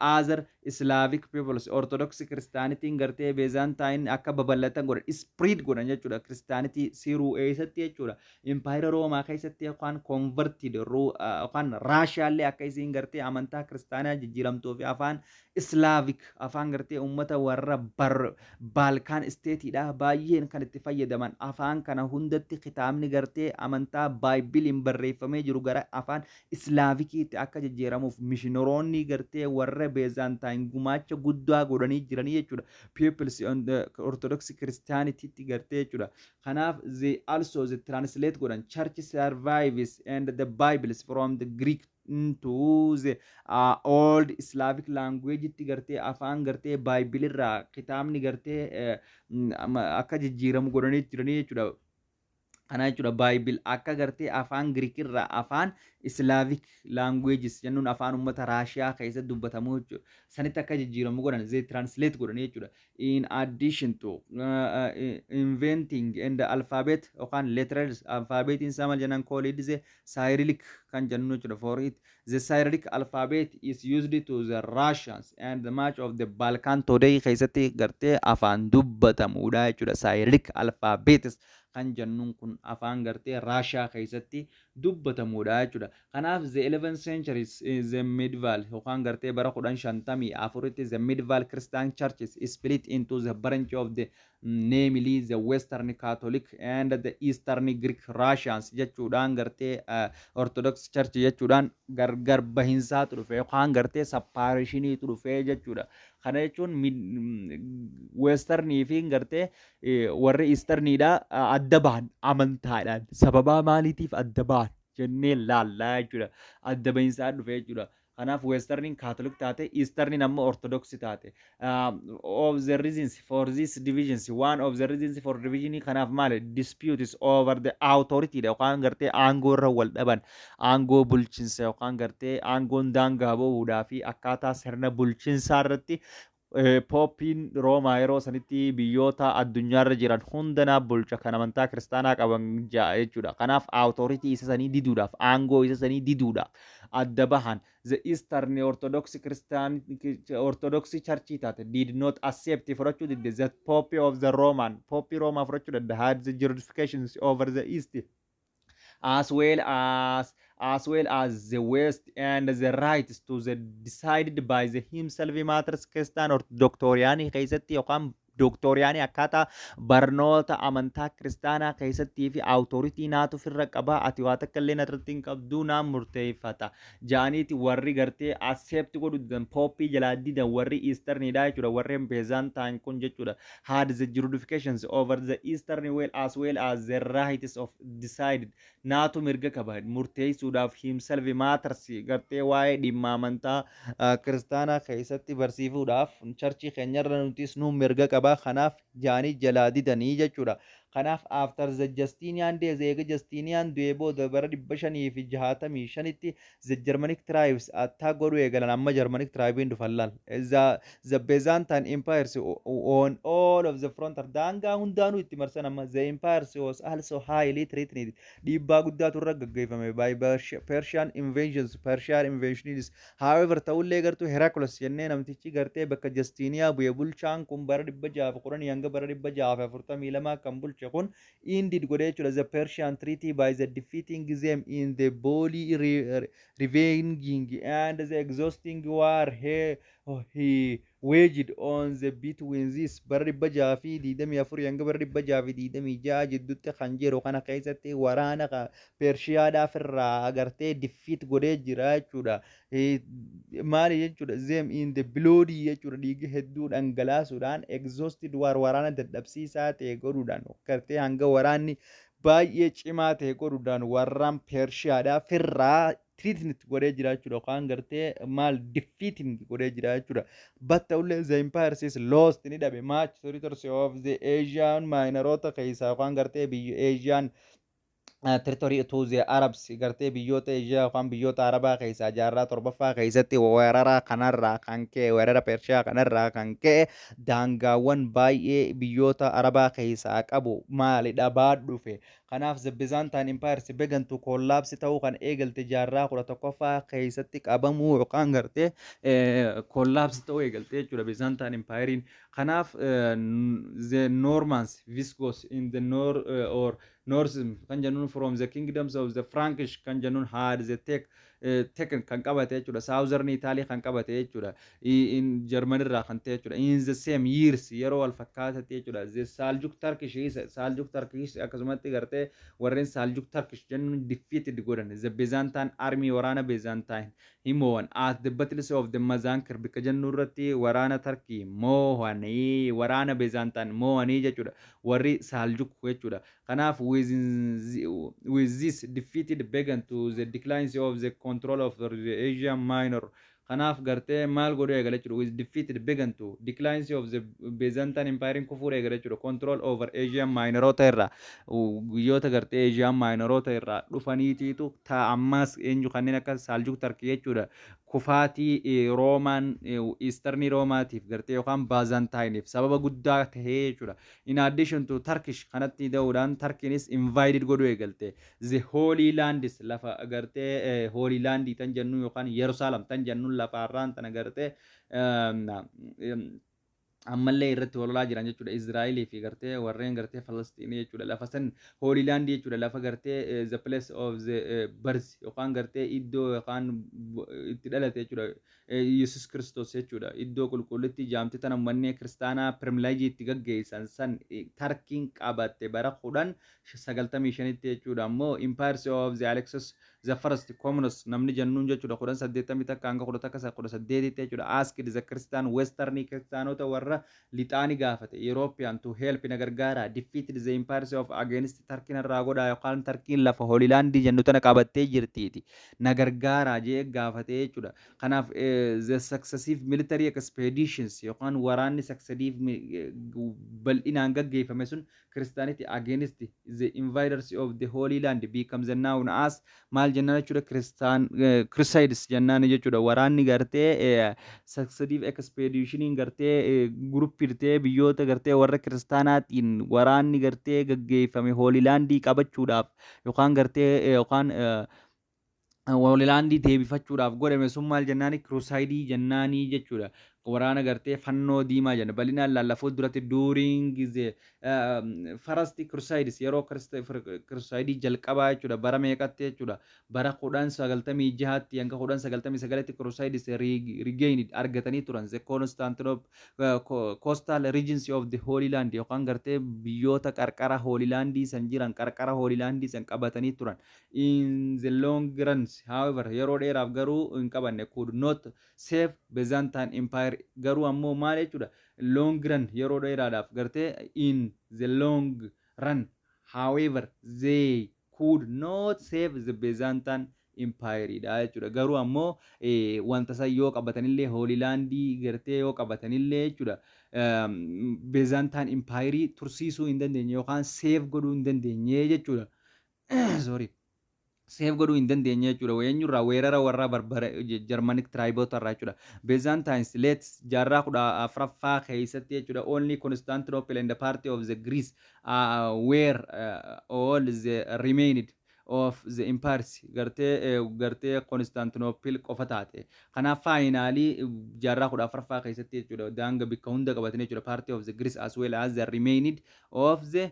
S1: other Slavic peoples. Orthodox Christianity gartee Byzantine akka babal'atan godhan. Spread godhan jechuudha. Christianity siruu eessatti jechuudha? Impaayera Roomaa keessatti yookaan converted yookaan Raashiyaallee akka isiin gartee amantaa kiristaanaa jijjiiramtuu fi afaan Slavic, afaan gartee uummata warra bar Balkan stateiidha baay'een kan itti fayyadaman, afaan kana hundatti kitaabni gartee amantaa Bibleiin barreeffamee jiru gara afaan Slaviciitti akka jijjiiramuuf mishineroonni gartee warra Byzantine gumaacha guddaa godhanii jiranii jechuudha. Peoples on the Orthodox Christianitytti gartee jechuudha. Kanaaf they also the translate godhan church service and the Bibles from the Greek into the old Slavic language itti gartee afaan gartee Bibleirraa kitaabni gartee akka jijjiiramu godhanii jiranii jechuudha. Kana jechuudha, Bible akka gartee afaan Giriikirraa afaan Slavic languages jennuun afaan uummata Raashiyaa keessatti dubbatamu jechuudha. Sanitti akka jijjiiramu godhan, they translate godhan jechuudha. In addition to inventing and the alphabet yookaan letters, alphabetiin isaa maal jennan, called the Cyrillic kan jennu jechuudha. For it, the Cyrillic alphabet is used to the Russians and the much of the Balkan today keessatti gartee afaan dubbatamuudha jechuudha. Cyrillic alphabets kan jennuun kun afaan gartee Raashiyaa keessatti dubbatamuudha jechuudha. Kanaaf the 11th centuries is the medieval yookaan gartee bara 1054tti the medieval Christian churches split into the branch of the, namely the Western Catholic and the Eastern Greek Russians jechuudhaan gartee Orthodox Church jechuudhaan gargar bahinsaatu dhufe yookaan gartee separationiitu dhufe jechuudha. Kana jechuun Westernii fi gartee warri Easterniidha adda bahan amantaadhaan. Sababaa maaliitiif adda bahan jennee laallaa jechuudha. Adda bahinsaa dhufe jechuudha. Kanaaf Westerniin Catholic taate, Easterniin ammoo Orthodox taate. Of the reasons for this divisions, one of the reasons for division kanaaf maali? Disputes over the authority dha yookaan gartee aangoo irra wal dhaban, aangoo bulchiinsa yookaan gartee aangoon daangaa bahuudhaa fi akkaataa sirna bulchiinsaa irratti. Pooppiin Roomaa yeroo sanitti biyyoota addunyaarra jiran hundanaa bulcha kan amantaa kiristaanaa qaban ja'a jechuudha. Kanaaf authority isa sanii diduudhaaf, aangoo isa sanii diduudhaaf adda bahan. The Eastern Orthodox Christian Orthodox Church taate did not accept, fudhachuu didde, the Pope of the Roman, Pope Roomaa fudhachuu didde, had the jurisdictions over the East as well as the West and the rights to the decided by the himself matters Christian or doctrine keessatti yookaan doctrine akkaataa barnoota amantaa kiristaanaa keessattii fi authority naatu ofirra qaba, ati waa takka illee narratti hin qabduu, naan murteeffata jaaniiti warri gartee accept godhu didan, pooppii jalaa didan, warri Easternidha jechuudha, warreen Byzantine kun jechuudha. Had the jurisdictions over the Eastern well as well as the rights of decided, naatu mirga qaba murteessuudhaaf, himself matters gartee waa'ee dhimma amantaa kiristaanaa keessatti barsiisuudhaaf churchii keenyarra nutis nu mirga qaba, kanaaf jaanii jalaa didanii jechuudha. Kanaaf after the Justinian days, eega Justinian du'ee booda bara 565tti the Germanic tribes attack godhuu eegalan. Amma Germanic tribein dhufan laal. The Byzantine empires on all of the frontier, daangaa hundaanuu itti marsan. Amma the empires was also highly threatened, dhiibbaa guddaatu irra gaggeeffame, by Persian invasions, Persian invasions. However, ta'ullee gartuu Heraclius jennee namtichi gartee bakka Justinian bu'e, bulchaan kun bara 610 hanga bara 642 kan bulche kun, ended godhee jechuudha the Persian treaty by the defeating them in the bloody, revenging and the exhausting war he waged on the between this bara 624 hanga bara 626 jidduutti kan jiru kana keessatti waraana Pershiyaadhaaf irraa agartee defeat godhee jira jechuudha. Maali jechuudha? Them in the bloody jechuudha, dhiiga hedduu dhangalaasuudhaan, exhausted war, waraana dadhabsiisaa ta'e godhuudhaan, gartee hanga waraanni baay'ee cimaa ta'e godhuudhaan warraan Pershiyaadhaaf irraa threatened godhee jira jechuudha yookaan gartee maal defeating godhee jira jechuudha. But ta'ullee the empire is lost, ni dhabe, much territories of the Asian Minoroota keessaa yookaan gartee biyya Asian Territory to the Arabs, gartee biyyoota Eeshiyaa yookaan biyyoota Arabaa keessaa jaarraa torbaffaa keessatti weerara kanarraa kan ka'e, weerara Pershiyaa kanarraa kan ka'e, daangaawwan baay'ee biyyoota Arabaa keessaa qabu maali dhabaa dhufe. Kanaaf the Byzantine Empire began to collapse ta'uu kan eegalte jaarraa 11ffaa keessatti qabamuu yookaan gartee collapse ta'uu eegalte jechuudha Byzantine Empirein. Kanaaf the Normans, Visigoths in the north or North kan jennuun from the kingdoms of the Frankish kan jennuun had the taken kan qabate jechuudha. Southern Italy kan qabate jechuudha. In German irraa kan ta'e jechuudha. In the same years, yeroo wal fakkaatatti jechuudha. The Saljuk Turkish is Saljuk Turkish, akkasumatti gartee warreen Saljuk Turkish jennuun defeated godhan the Byzantine army, waraana Byzantine himowan at the battles of the Mazankir bikka jennu irratti waraana Turkey moohanii, waraana Byzantine moohanii jechuudha warri Saljuk jechuudha. Kanaaf with this defeated began to the declines of the control of the Asia Minor. Kanaaf gartee maal godhuu eegale jechuudha? With defeated began to declines of the Byzantine Empire, kufuu eegale jechuudha. Control over Asia Minoroota irraa, biyyoota gartee Asia Minoroota irraa dhufaniitiitu ta ammas eenyu kanneen akka Saljuk Turkey jechuudha. Kufaatii Roomaan Eastern Roomaatiif gartee yookaan Byzantiniif sababa guddaa tahee jechuudha. In addition to Turkish kanatti da'uudhaan Turkiinis invaded godhuu eegalte. The Holy Lands, lafa gartee Holy Land tan jennu yookaan Yerusaalem tan jennu, lafa har'aan tana gartee ammallee irratti walolaa jiran jechuudha. Israa'elii fi gartee warreen gartee Falasxiinii jechuudha. Lafa san Holy Land jechuudha. Lafa gartee the place of the birth yookaan gartee iddoo yookaan itti dhalate jechuudha. Yesus Kiristoos jechuudha. Iddoo qulqullutti jaamti tana manneen kiristaanaa pilgrimage itti gaggeessan san Tarkiin qabatte bara 1095tti jechuudha. Ammoo Empires of the Alexis the First Comnenus namni jennuun jechuudha 1081 hanga 1118tti jechuudha. Asked the Christian Western, kiristaanota warra lixaani gaafate, European to help, na gargaara, defeated the empires of against Tarkiin irraa godhaa yookaan Tarkiin lafa Holy Land jennu tana qabattee jirtiiti na gargaara jee gaafate jechuudha. Kanaaf the successive military expeditions yookaan waraanni successive bal'inaan gaggeeffame sun Christianity against the invaders of the Holy Land becomes known as maal jennaan jechuudha? Christian Crusades jennaan jechuudha. Waraanni gartee successive expeditioniin gartee group-irtee biyyoota gartee warra kiristaanaatiin waraanni gartee gaggeeffame Holy Landii qabachuudhaaf yookaan gartee yookaan Holy Landii deebifachuudhaaf godhame sun maal jennaani? Crusade jennaanii jechuudha. Waraana gartee fannoo diimaa jenna. Bal'inaan lallafuu duratti during the first Crusades, yeroo Crusade jalqabaa jechuudha, bara meeqatti jechuudha? Bara 1096tti hanga 1099tti Crusades regained argatanii turan the Constantinople coastal regions of the Holy Land yookaan gartee biyyoota qarqara Holy Landii san jiran, qarqara Holy Landii san qabatanii turan. In the long run, however, yeroo dheeraaf garuu hin qabanne, could not save Byzantine Empire. Garuu ammoo maal jechuudha? Long run, yeroo dheeraadhaaf gartee, in the long run, however, they could not save the Byzantine Empire dha jechuudha. Garuu ammoo wanta san yoo qabatanillee, Holy Landii gartee yoo qabatanillee jechuudha, Byzantine Empire tursiisuu hin dandeenye yookaan save godhuu hin dandeenye jechuudha. Sorry. Save godhuu hin dandeenye jechuudha. Eenyurraa? Weerara warra barbara Germanic tribeota irraa jechuudha. Byzantines late jaarraa 14ffaa keessatti jechuudha. Only Constantinople and the part of the Greece were all the remained of the empires, gartee Constantinople qofa taate. Kanaaf finally jaarraa 14ffaa keessatti jechuudha daanga bikka hunda qabatanii jechuudha, part of the Greece as well as the remained of the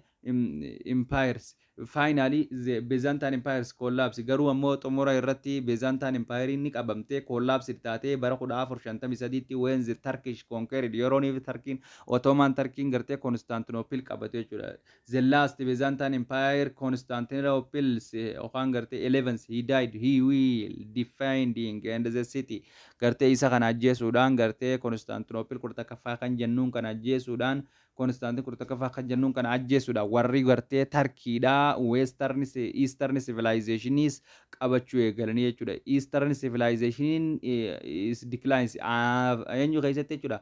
S1: empires. Finally the Byzantine Empires collapse. Garuu ammoo xumura irratti Byzantine Empire ni qabamtee collapse taatee bara 1453tti when the Turkish conquered, yeroo ni Turkiin Ottoman Turkiin gartee Constantinople qabate jechuudha. The last Byzantine Empire, Constantinople yookaan gartee 11th, he died he will defending and the city, gartee isa kana ajjeesuudhaan gartee Constantinople 11ffaa kan jennuun kana ajjeesuudhaan Constantine 11ffaa kan jennuun kana ajjeesuudha. Warri gartee Tarkiidha, Western Eastern civilizationis qabachuu eegalanii jechuudha. Eastern civilization is declines eenyu keessatti jechuudha?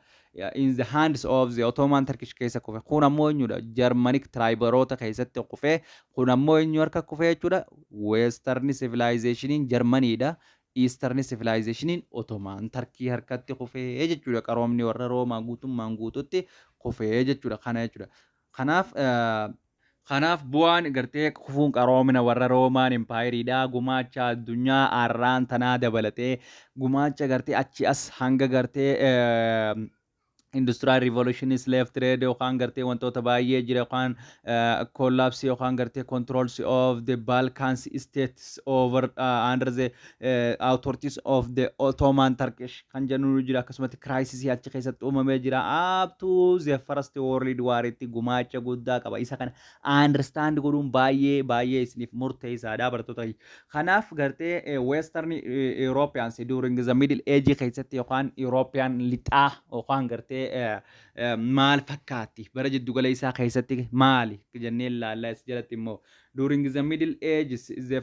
S1: In the hands of the Ottoman Turkish keessa kufe. Kun ammoo eenyudha? Germanic triberoota keessatti kufe. Kun ammoo eenyu harka kufe jechuudha? Western civilizationiin Germaniidha. Eastern civilizationiin Ottoman Turkey harkatti kufee jechuudha. Qaroomni warra Roomaa guutummaan guututti kufee jechuudha. Kana jechuudha. Kanaaf bu'aan gartee kufuun qaroomina warra Roomaan Empireiidha. Gumaacha addunyaa har'aan tanaa dabalatee gumaacha gartee achi as hanga gartee industrial revolution, slave trade yookaan gartee wantoota baay'ee jira, yookaan collapse yookaan gartee controls of the Balkans states over under the authorities of the Ottoman Turkish kan jennu jira. Akkasumatti crisis achi keessatti uumamee jira. Up to the First World War itti gumaacha guddaa qaba. Isa kana understand godhuun baay'ee baay'ee isiniif murteessaadha, barattoota. Kanaaf gartee Western Europeans during the Middle Age keessatti yookaan European lixaa yookaan gartee maal fakkaatti, bara jiddugala isaa keessatti maali jennee ilaallaa. As jalatti immoo during the Middle Ages the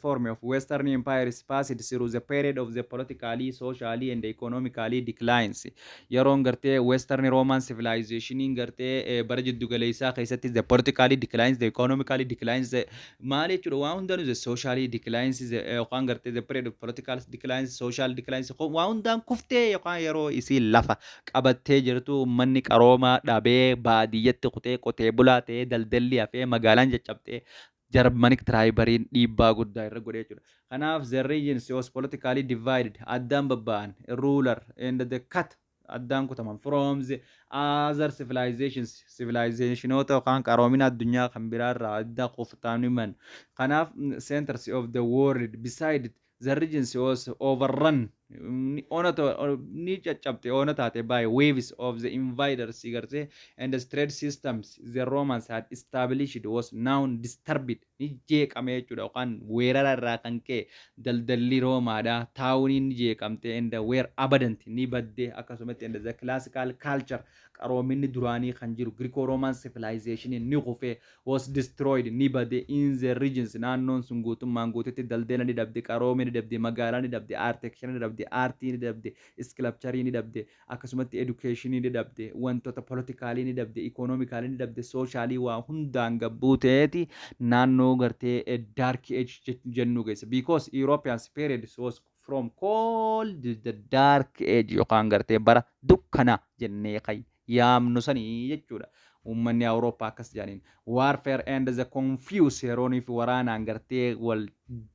S1: form of Western empires passed through the period of the politically, socially and economically declines. Yeroon gartee Western Roman civilization gartee bara jiddugala isaa keessatti the politically declines, the economically declines, the maal jechuudha, waa hundaanuu the socially declines, yookaan gartee the period of political declines, social declines, waa hundaan kuftee yookaan yeroo isii lafa qabattee jirtu, uummanni qaroomaa dhabee baadiyyatti kutee qotee bulaa ta'ee, daldalli hafee, magaalaan caccabtee, Germanic triberiin dhiibbaa guddaa irra godhee jechuudha. Kanaaf the regions was politically divided, addaan babba'an, ruler and the cut, addaan kutaman, from the other civilizations, civilizationoota yookaan qaroomina addunyaa kan biraarraa adda kuftaaniman. Kanaaf centers of the world beside the regions was overrun, ona ni caccabte, ona taate, by waves of the invaders gartee, and the trade systems the Romans had established was now disturbed, ni jeeqame jechuudha. Yookaan weerara irraa kan ka'e daldalli Roomaadha towniin ni jeeqamte and were abandoned, ni badde. Akkasumatti and the classical culture, qaroominni duraanii kan jiru Greco Roman civilization ni kufe, was destroyed, ni bade, in the regions, naannoon sun guutummaan guututti daldala ni dhabde, qaroomii ni dhabde, magaalaa ni dhabde, architecture ni dhabde, aartii ni dhabde, sculpture ni dhabde, akkasumatti education ni dhabde, wantoota politicalii ni dhabde, economicalii ni dhabde, socialii waa hundaan gabbuu ta'eeti naannoo gartee Dark Age jennu geessa, because European period was from called the Dark Age yookaan gartee bara dukkana jennee kan yaamnu sanii jechuudha. Uummanni Awurooppaa akkas jedhaniin. Warfare and the confuse, yeroonii fi waraanaan gartee wal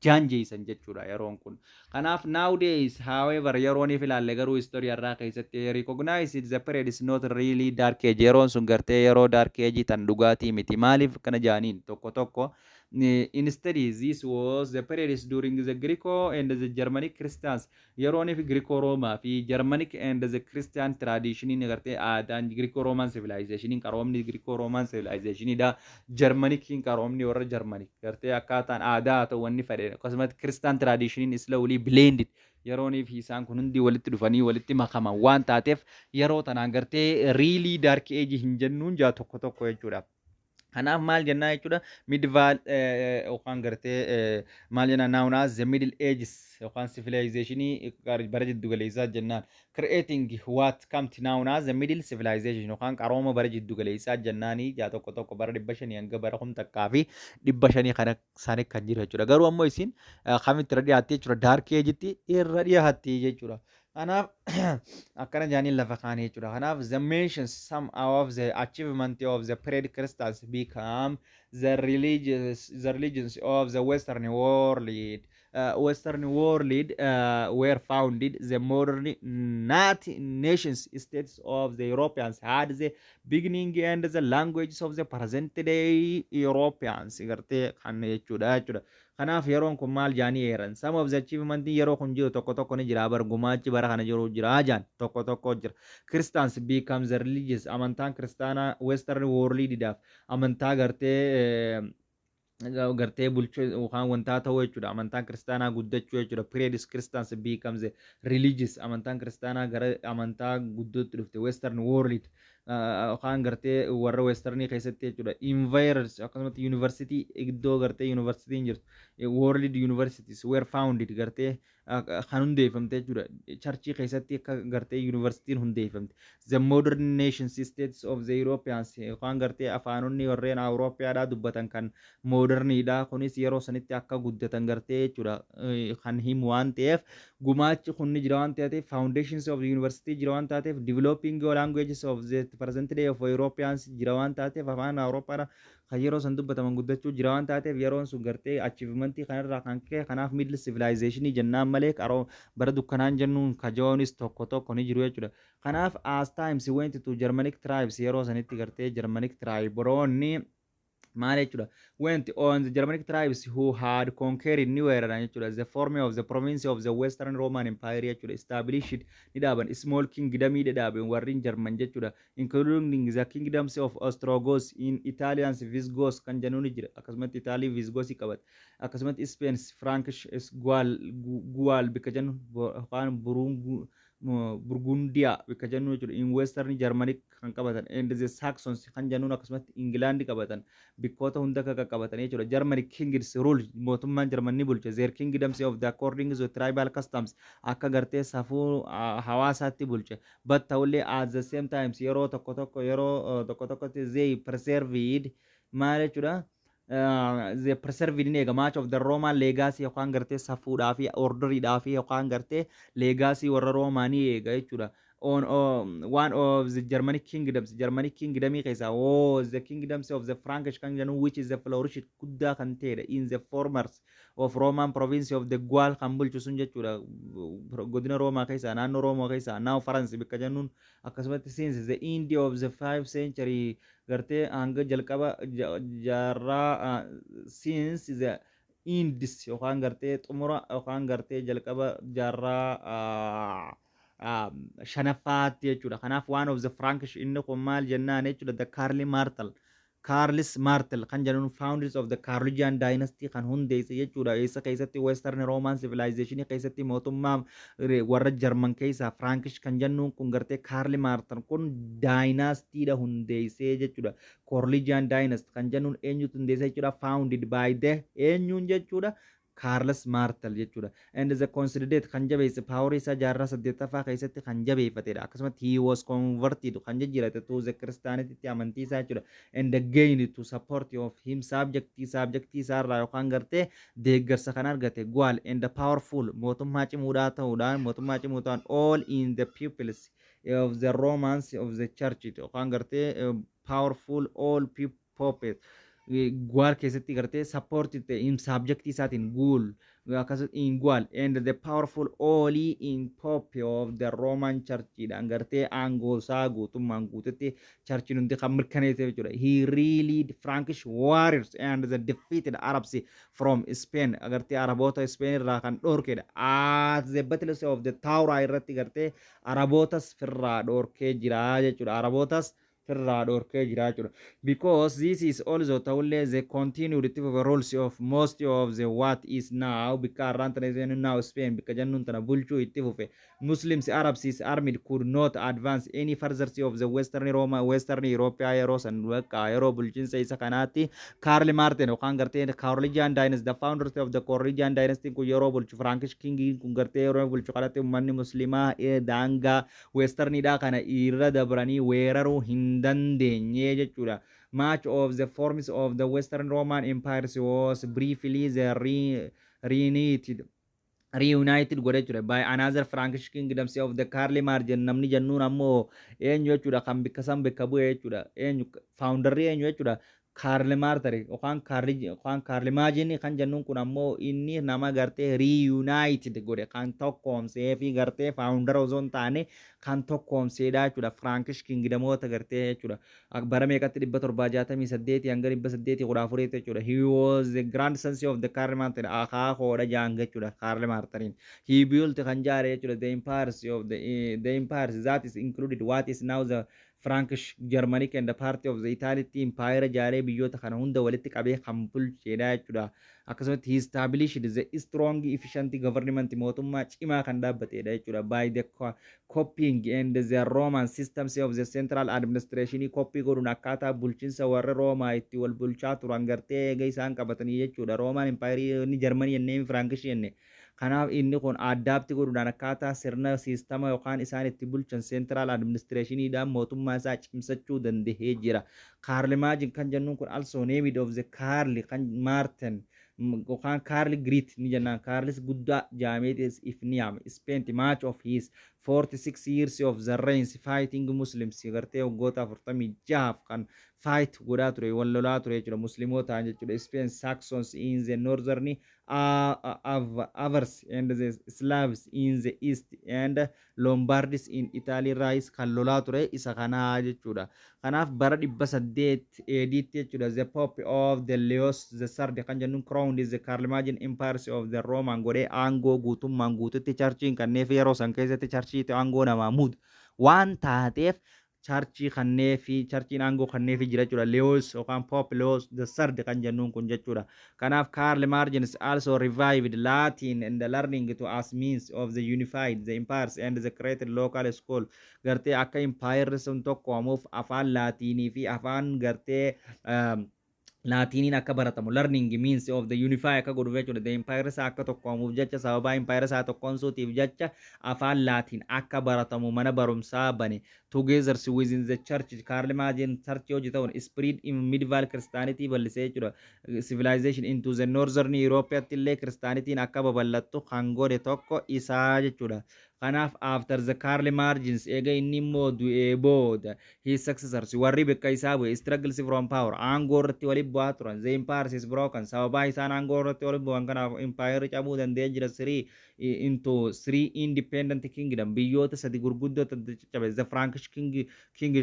S1: jaanjeessan jechuudha yeroon kun. Kanaaf nowadays, however, yerooniif ilaalle garuu history irraa keessatti recognize the period is not really Dark Age. Yeroon sun gartee yeroo Dark Age tan dhugaatii miti. Maaliif kana jaaniin tokko tokko? Instead, this was the period is during the Greco and the Germanic Christians, yerooniif Greco Roma fi Germanic and the Christian tradition gartee aadaan Greco Roman civilization, qaroomni Greco Roman civilization dha. Germanic, qaroomni warra Germanic gartee akkaataan aadaa haa ta'u wanni fedhe, akkasumas Christian tradition slowly blended, yerooniif isaan kun hundi walitti dhufanii walitti makaman waan taateef yeroo tanaan gartee really Dark Age hin jennuun jaa tokko tokko jechuudha. Kanaaf maal jennaa jechuudha? Medieval yookaan gartee maal jennaa, known as the Middle Ages yookaan civilizationii bara jiddu galeessaa jennaan. Creating what come to known as the middle civilization yookaan qarooma bara jiddu galeessaa jennaanii jaa tokko tokko, bara 500 hanga bara 1500 kana isaanii kan jiru jechuudha. Garuu ammoo isin kamitti irra dhiyaatti jechuudha? Dark Age'itti irra dhiyaatti jechuudha. Kanaaf akkana jaaniin lafa kaanii jechuudha. Kanaaf the mentions some of the achievement of the period Christians become the religions of the Western world. Western world were founded the modern not nations states of the Europeans had the beginning and the languages of the present day Europeans gartee kan jechuudha. Kanaaf yeroon kun maal jaanii eeran? Some of the achievement yeroo kun jiru tokko tokko ni jira bar, gumaachi bara kana jiru jira jaan tokko tokko jira. Christians becomes the religious, amantaan kiristaanaa Western world amantaa gartee bulchuu yookaan wantaa ta'uu jechuudha. Amantaan kiristaanaa guddachuu jechuudha. Periods Christians becomes religious, amantaan kiristaanaa gara amantaa guddootti dhufte Western world. Yookaan gartee warra westernii keessatti jechuudha. Invaders akkasumatti university, iddoo gartee universityin jirtu, world universities were founded, gartee kan hundeeffamte jechuudha. Churchii keessatti akka gartee universityin hundeeffamte. The modern nations states of the Europeans, yookaan gartee afaanonni warreen Awurooppiyaadhaa dubbatan kan moderniidha. Kunis yeroo sanitti akka guddatan gartee jechuudha kan himu waan ta'eef, gumaachi kun ni jira waan ta'eef, foundations of the university jira waan taateef, developing languages of the present day of Europeans jira waan taateef, afaan Awurooppaadha kan yeroo san dubbataman guddachuu jira waan taateef, yeroon sun gartee achievementii kanarraa kan ka'e kanaaf middle civilization jennaan malee qaroo bara dukkanaan jennuun kajoonis tokko tokko ni jiru jechuudha. Kanaaf as times went to Germanic tribes, yeroo sanitti gartee Germanic tribe maal jechuudha, went on the Germanic tribes who had conquered, ni weeraran jechuudha, the form of the province of the Western Roman Empire jechuudha. Established ni dhaaban, small kingdom ni dhaaban warreen German jechuudha, including the kingdoms of Ostrogoths in Italians, Visigoths kan jennu ni jira. Akkasumatti Itaalii Visigoths qabate, akkasumatti Spain Frankish Gual bikka jennu yookaan Burgundiyaa bikka jennu jechuudha, in Western Germanic kan qabatan, and the Saxons kan jennuun akkasumatti England qabatan, bikkoota hunda akka qabatan jechuudha. Germanic kingdoms rule, mootummaan German ni bulche, their kingdoms of the according to tribal customs, akka gartee safuu hawaasaatti bulche. But ta'ullee at the same times yeroo tokko tokko, yeroo tokko tokkotti they preserved maal jechuudha, the preserved ni eega much of the Roman legacy, yookaan gartee safuudhaa fi orderiidhaa fi yookaan gartee legacy warra Roomaanii eega jechuudha. On one of the Germanic kingdoms, Germanic kingdomii keessaa was the kingdoms of the Frankish kan jennu, which is the flourished, guddaa kan ta'edha, in the formers of Roman province of the Gaul kan bulchu sun jechuudha. Godina Roomaa keessaa, naannoo Roomaa keessaa, now France bikka jennuun. Akkasumatti since the end of the 5th century, gartee hanga jalqaba jaarraa, since the ends yookaan gartee xumura yookaan gartee jalqaba jaarraa shanaffaatti jechuudha. Kanaaf one of the Frankish inni kun maal jennaan jechuudha, the Karl Martel. Charles Martel kan jedhamu founders of the Carolingian dynasty kan hundeesse jechuudha. Eessa keessatti? Western Roman civilization keessatti mootummaa warra Jarman keessaa Frankish kan jennuun kun gartee Karl Martel kun dynastyidha hundeessee jechuudha. Carolingian dynasty kan jennuun eenyutu hundeesse jechuudha? Founded by the eenyuun jechuudha? Charles Martel jechuudha. And the consolidate kan jabeesse power isaa jaarraa saddeettaffaa keessatti kan jabeeffatedha. Akkasumatti he was converted kan jijjiirate to the Christianity, amantii isaa jechuudha. And gained to support of him subject isaa irraa yookaan gartee deeggarsa kan argate Gaul and the powerful mootummaa cimuudhaa ta'uudhaan, mootummaa cimuu ta'an all in the peoples of the Romans of the church yookaan gartee powerful all people Gaul keessatti gartee support in subject isaatiin Gaul akkasumas in Gaul and the powerful all in pope of the Roman Church dhaan gartee aangoo isaa guutummaan guututti churchiin hundi kan mirkaneesse jechuudha. He really Frankish warriors and the defeated Arabs from Spain, gartee Araboota Spain irraa kan dhorkedha. At the battles of the Taura irratti gartee Arabootas firraa dhorkee jira jechuudha. Arabootas firraa dhorkee jira jechuudha. Because this is also ta'ullee the continued roles of most of the what is now bikka har'aan tana jennu now Spain bikka jennuun tana bulchuu itti fufe. Muslims Arabs is armed could not advance any further of the Western Roma, Western Europe yeroo san bakka yeroo bulchiinsa isa kanaatti Karl Martel yookaan gartee Carolingian dynasty, the founders of the Carolingian dynasty kun yeroo bulchu, Frankish king kun gartee yeroo bulchu kanatti uummanni muslimaa daangaa Westernidha kana irra dabranii weeraruu hin dandeenye jechuudha. Much of the forms of the Western Roman Empires was briefly the reunited godhe jechuudha by another Frankish kingdoms of the Karl Martel. Namni jennuun ammoo eenyu jechuudha? Kan bikka san bikka bu'e jechuudha. Eenyu founderri eenyu jechuudha? Karl Martel yookaan Carlomagni kan jennuun kun ammoo inni nama gartee reunited godhe, kan tokkoomsee fi gartee founder osoo hin taane kan tokkoomseedha jechuudha. Frankish kingdomoota gartee jechuudha. Bara meeqatti? 768 hanga 814 jechuudha. He was the grandson of the Karl Martel, akaakoodha jaan jechuudha Karl Marteliin. He built kan jaare jechuudha the empires of the empires that is included what is now the Frankish, Germanic and the part of the Italy Empire jaaree biyyoota kana hunda walitti qabee kan bulchedha jechuudha. Akkasumatti he established the strong, efficient government, mootummaa cimaa kan dhaabbatedha jechuudha. By the copying and the Roman systems of the central administration, copy godhuun akkaataa bulchiinsa warra Roomaa itti wal bulchaa turan gartee eega isaan qabatanii jechuudha. Roman Empire inni Germany jennee, Frankish jenne. Kanaaf inni kun adapt godhuudhaan akkaataa sirna systema yookaan isaan itti bulchan central administrationiidhaan mootummaa isaa cimsachuu dandahee jira. Carlomagno kan jennuun kun also named of the Karl kan Martin yookaan Karl Great ni jennaan. Kaarlis guddaa jaameetis if ni yaama. Spent much of his 46 years of the reigns fighting Muslims, gartee waggoota 46 kan fight godhaa ture, wal lolaa ture jechuudha muslimootaan jechuudha. Spain, Saxons in the northern, Avars and the Slavs in the east and Lombards in Italy rise kan lolaa ture isa kanaa jechuudha. Kanaaf bara 800 AD'tti jechuudha, the Pope of the Leos the Third kan jennuun crowned the Carlomangian Empires of the Roman godhee aangoo guutummaan guututti churchiin kanneef. Yeroo san keessatti churchiitti aangoo namaa muudu waan taateef churchii kannee fi churchiin aangoo kannee fi jira jechuudha. Leos yookaan Pope Leos the Third kan jennuun kun jechuudha. Kanaaf Karl Margins also revived Latin and the learning to as means of the unified the empires and the created local school, gartee akka empire sun tokkoomuuf afaan Laatiinii fi afaan gartee Laatiiniin akka baratamu learning means of the unify akka godhuuf jechuudha. The empire isaa akka tokkoomuuf jecha, sababaa empire isaa tokkoomsuutiif jecha afaan Laatiin akka baratamu mana barumsaa bane. Together within the church, Carlomagno church hojii ta'uun spread in medieval Christianity bal'isee jechuudha. Civilization into the northern Europe illee Christianitiin akka babal'attu kan godhe tokko isaa jechuudha. Kanaaf after the Karl Margins, eega inni immoo du'ee booda, his successors, warri bakka isaa bu'e, struggles from power, aangoo irratti walitti bu'aa turan. The empire is broken, sababaa isaan aangoo irratti walitti bu'an kanaaf empire cabuu danda'ee jira three into three independent kingdom, biyyoota sadi gurguddoo caccabe. The Frankish king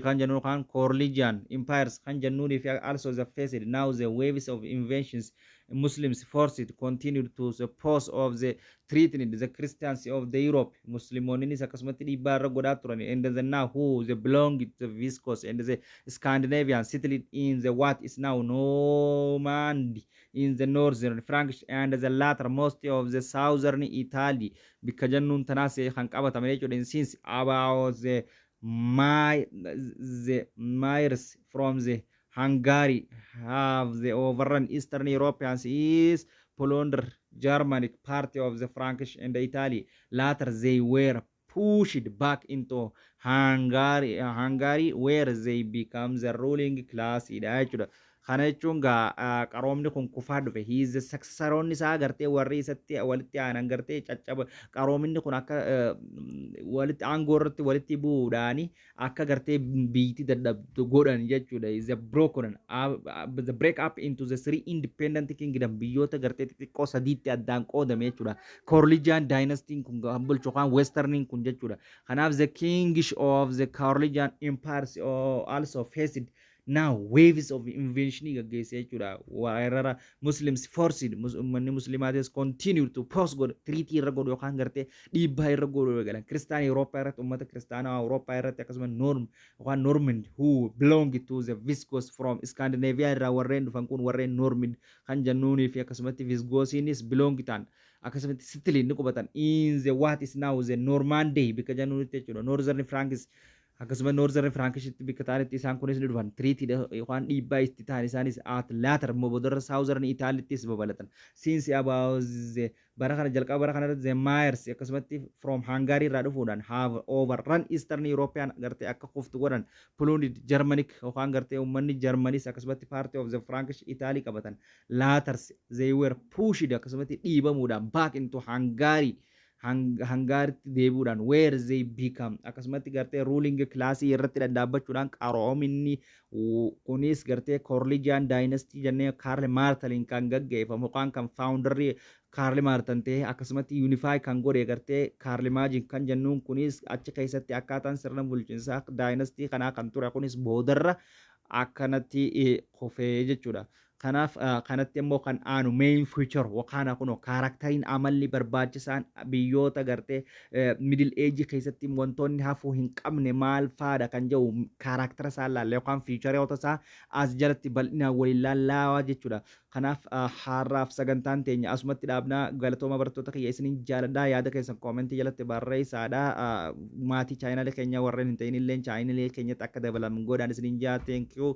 S1: kan jennuun kan Carolingian empires kan jennuun fi also the faced now the waves of invasions. Muslims forced continued to the post of the threatened the Christians of the Europe. Musliimoonnis akkasumatti dhiibbaa irra godhaa turan. And the now who the belonged to the Visigoths and the Scandinavians settled in the what is now Normandy in the northern Frankish and the latter most of the southern Italy bikka jennuun tanaas kan qabatame jechuudha. Since about the Magyars from the Hungary have the overrun Eastern Europeans is plunder Germanic part of the Frankish and Italy. Later they were pushed back into Hungary, where they become the ruling class dha jechuudha. Kana jechuun gaa qaroomni kun kufaa dhufe. His successoroonni isaa gartee warri isatti walitti aanan gartee caccaba qaroominni kun akka walitti aangoo irratti walitti bu'uudhaani akka gartee biyyatti dadhabdu godhan jechuudha. The broken the break up into the three independent kingdom, biyyoota gartee xixiqqoo sadiitti addaan qoodame jechuudha. Carolingian dynasty kun kan bulchu kan westerniin kun jechuudha. Kanaaf the kings of the Carolingian empires also faced now waves of invasion gaggeesse jechuudha. Weerara Muslims forced, uummanni muslimaatis continue to post godhu, threatii irra godhu yookaan gartee dhiibbaa irra godhu eegalan. Kiristaan Awurooppaa irratti, uummata kiristaanaa Awurooppaa irratti, akkasuma Norm yookaan Norman who belong to the Visigoths from Scandinavia irraa warreen dhufan kun warreen Norman kan jennuunii fi akkasumatti Visigothiinis belong ta'an akkasumatti settle ni qubatan in the what is now the Normandy bikka jennuunitti jechuudha. Northern Franks akkasuma Northern Frankishitti bikka ta'anitti isaan kunis ni dhufan, threatiidha yookaan dhiibbaa itti ta'an. Isaanis at later immoo boodarra Southern Italyttis babal'atan. Since about the bara kana jalqaba bara kana irratti the Magyars akkasumatti from Hungary irraa dhufuudhaan have overrun Eastern European gartee akka kuftu godhan. Plundered Germanic yookaan gartee uummanni Germanis akkasumatti part of the Frankish Italy qabatan. Later they were pushed, akkasumatti dhiibamuudhaan, back into Hungary, Hangaaritti deebi'uudhaan, where they become akkasumatti gartee ruling classii irratti dhadhaabbachuudhaan qaroominni kunis gartee Carolingian dynasty jennee Karl Marteliin kan gaggeeffamu yookaan kan founderrii Karl Martel ta'e akkasumatti unify kan godhe gartee Carlomagno kan jennuun kunis achi keessatti akkaataan sirna bulchiinsaa dynasty kanaa kan ture kunis boodarra akkanatti kufee jechuudha. Kanaaf kanatti immoo kan aanu main feature yookaan kun characteriin, amalli barbaachisaan biyyoota gartee Middle Age keessatti wantoonni hafuu hin qabne maal faadha kan jedhu, charactera isaa laalle yookaan featureoota isaa as jalatti bal'inaan waliin laallaa jechuudha. Kanaaf har'aaf sagantaan teenya asumatti dhaabnaa. Galatooma barattoota kiyya, isiniin jaaladhaa. Yaada keessan commentii jalatti barreessaadha. Maatii channela keenya warreen hin ta'in illee channela keenyatti akka dabalamu godhaan isiniin jaa. Thank you.